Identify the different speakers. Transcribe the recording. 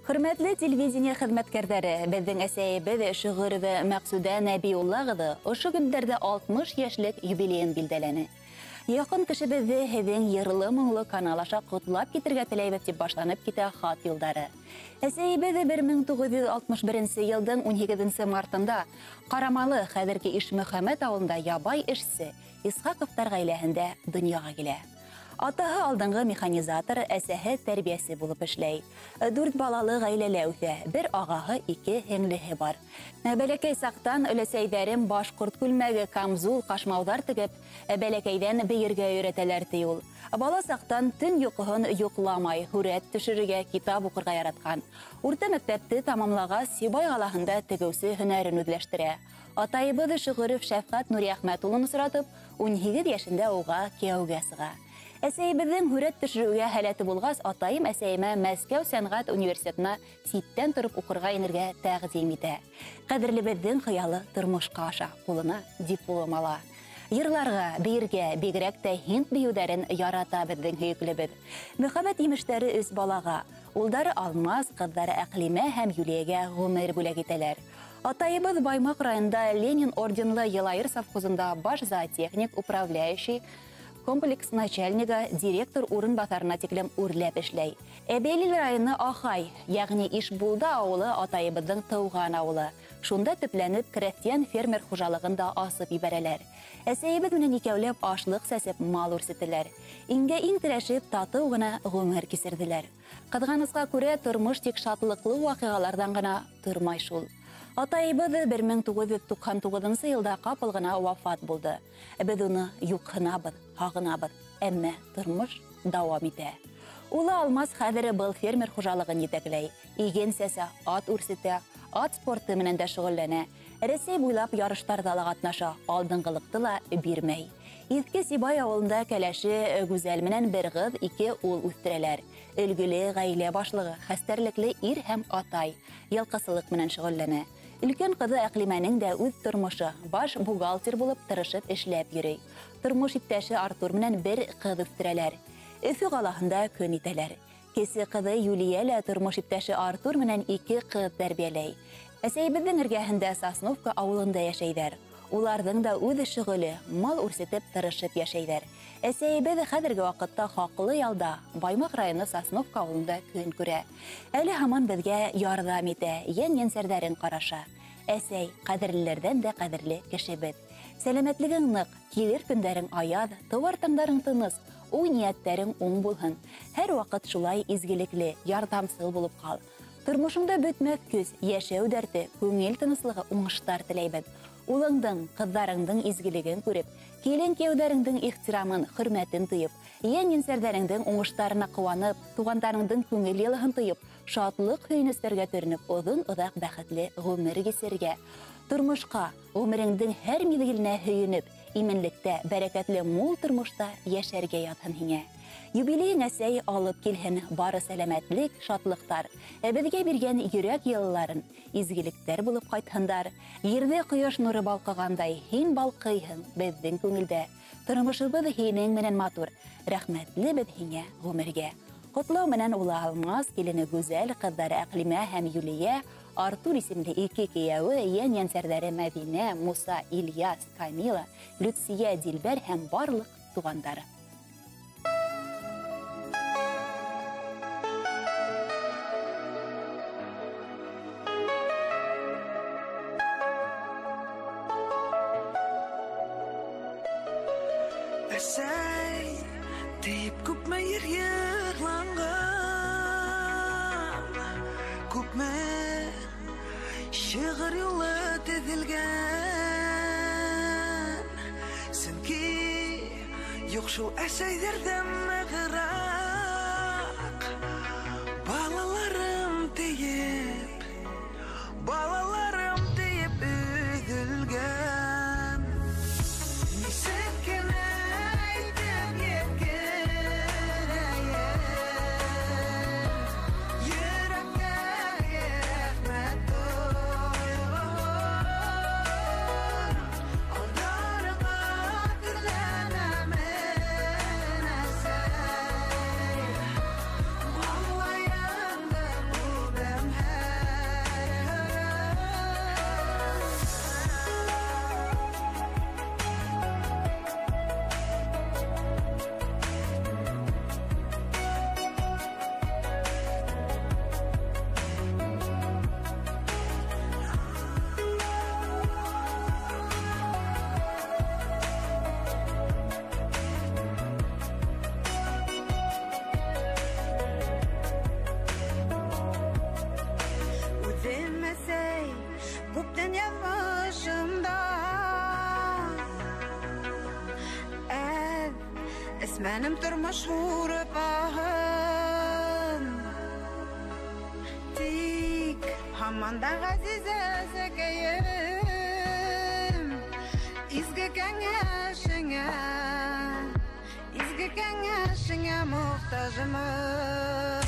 Speaker 1: Хөрмәтле телевидение хеҙмәткәрҙәре, беҙҙең әсәйебеҙ Шөғөрова Мәҡсүдә Нәбиулла ҡыҙы ошо көндәрҙә 60 йәшлек юбилейын билдәләне. Яҡын кешебеҙҙе һеҙҙең йырлы моңло канал аша ҡотлап китергә теләйбеҙ тип башланып китә хат юлдары. Әсәйебеҙ 1961 йылдың 18 мартында Ҡарамалы, хәҙерге Ишмөхәмәт ауылында ябай эшсе Исхаҡовтар ғаиләһендә донъяға килә. Атаһы алдынғы механизатор, әсәһе тәрбиәсе булып эшләй. 4 балалы ғаиләлә үҫә, бер ағаһы, 2 һеңлеһе бар. Бәләкәй саҡтан өләсәйҙәрем башҡорт күлмәге, камзул, ҡашмауҙар тегеп, бәләкәйҙән бейергә өйрәтәләр, ти ул. Бала саҡтан төн йоҡоһон йоҡламай, һүрәт төшөрөргә, китап уҡырға яратҡан. Урта мәктәпте тамамлағас, Сибай ҡалаһында тегеүсе һөнәрен үҙләштерә. Атайыбыҙ Шөғөров Шәфҡәт Нуриәхмәт улын осратып, 18 йәшендә уға кейәүгә сыға. Әсәйебеҙҙең һүрәт төшөрөүгә һәләте булғас, атайым әсәйемә Мәскәү сәнғәт университетына ситтән тороп уҡырға инергә тәҡдим итә. Ҡәҙерлебеҙҙең хыялы тормошҡа аша, ҡулына диплом ала. Йырларға, бейергә, бигерәк тә һинд бейеүҙәрен ярата беҙҙең һөйөклөбөҙ. Мөхәббәт емештәре 3 балаға, улдары Алмаз, ҡыҙҙары Әҡлимә һәм Юлиәгә ғүмер бүләк итәләр. Атайыбыҙ Баймаҡ районында Ленин орденлы Йылайыр совхозында баш зоотехник, управляющий, комплекс начальнигы, директор урынбаҫарына тиклем үрләп эшләй. Әбәйлил районы Ахай, йәғни Ишбулды ауылы атайыбыҙҙың тыуған ауылы. Шунда төпләнеп крәҫтиән фермер хужалығын да асып ебәрәләр. Әсәйебеҙ менән икәүләп ашлыҡ сәсеп мал үрсетеләр. Иңгә иң терәшеп татыу ғына ғүмер кисерҙеләр. Ҡыҙғанысҡа күрә, тормош тик шатлыҡлы ваҡиғаларҙан ғына тормай шул. Атайыбыҙ 1999 йылда ҡапыл ғына вафат булды. Беҙ уны юҡһынабыҙ, һағынабыҙ, әммә тормош дауам итә. Улы Алмаз хәҙер был фермер хужалығын етәкләй. Иген сәсә, ат үрсетә, ат спорты менән дә шөғөлләнә. Рәсәй буйлап ярыштарҙа ла ҡатнаша, алдынғылыҡты ла бирмәй. Иҫке Сибай ауылында кәләше Гүзәл менән бер ҡыҙ, 2 ул үҫтерәләр. Өлгөлө ғаилә башлығы, хәстәрлекле ир һәм атай, йылҡысылыҡ менән шөғөлләнә. Өлкән ҡыҙы Әҡлимәнең дә үҙ тормошо, баш бухгалтер булып тырышып эшләп йөрөй. Тормош иптәше Артур менән бер ҡыҙ үҫтерәләр. Өфө ҡалаһында көн итәләр. Кесе ҡыҙы Юлия лә тормош иптәше Артур менән 2 ҡыҙ тәрбиәләй. Әсәйебеҙҙең эргәһендә Сосновка ауылында йәшәйҙәр. Уларҙың да үҙ шөғөлө, мал үрсетеп тырышып йәшәйҙәр. Әсәйебеҙ хәҙерге ваҡытта хаҡлы ялда, Баймаҡ районы Сосновка ауылында көн күрә. Әле һаман беҙгә ярҙам итә, йән-йәнсәрҙәрен ҡараша. Әсәй, ҡәҙерлеләрҙән дә ҡәҙерле кешебеҙ. Сәләмәтлегең ныҡ, килер көндәрең аяҙ, тыуар таңдарың тыныс, уй-ниәттәрең уң булһын. Һәр ваҡыт шулай изгелекле, ярҙамсыл булып ҡал. Тормошоңда бөтмәҫ көс, йәшәү дәрте, күңел тыныслығы, уңыштар теләйбеҙ. Улыңдың, ҡыҙҙарыңдың изгелеген күреп, килен-кейәүҙәреңдең ихтирамын, хөрмәтен тойоп, йән-йәнсәрҙәреңдең уңыштарына ҡыуанып, туғандарыңдың күңел йылыһын тойоп, шатлыҡ һөйөнөстәргә төрөнөп, оҙон-оҙаҡ бәхетле ғүмер кисергә. Тормошҡа, ғүмереңдең һәр миҙгеленә һөйөнөп, именлектә, бәрәкәтле мул тормошта йәшәргә яҙһын һиңә. Юбилейың әсәй алып килһен бары сәләмәтлек, шатлыҡтар. Беҙгә биргән йөрәк йылыларын, изгелектәр булып ҡайтһындар. Ерҙә ҡояш нуры балҡығандай, һин балҡыйһың беҙҙең күңелдә. Тормошобоҙ һинең менән матур, рәхмәтле беҙ һиңә ғүмергә. Ҡотлау менән улы Алмаз, килене Гүзәл, ҡыҙҙары Әҡлимә һәм Юлия, Артур исемле 2 кейәүе, йән-йәнсәрҙәре Мәҙинә, Муса, Ильяс, Камила, Люция, Дилбәр һәм барлыҡ туғандары.
Speaker 2: Әсәй тип күпме ер йырланған, күпме шиғыр юлы теҙелгән. Сөнки юҡ шул әсәйҙәрҙән нығыраҡ. Балаларым тейеп, балаларым тейеп өҙөлгән. Нисек кенә әйтеп еткерәйем, йөрәктәге рәхмәт тойғоһон, алдарыңа төрләнәмен, әсәй.
Speaker 3: Эсмәнем тормош һурпаһын. Тик һаман да ғәзиз әсәкәйем, изге кәңәшеңә, изге кәңәшеңә мохтажмын.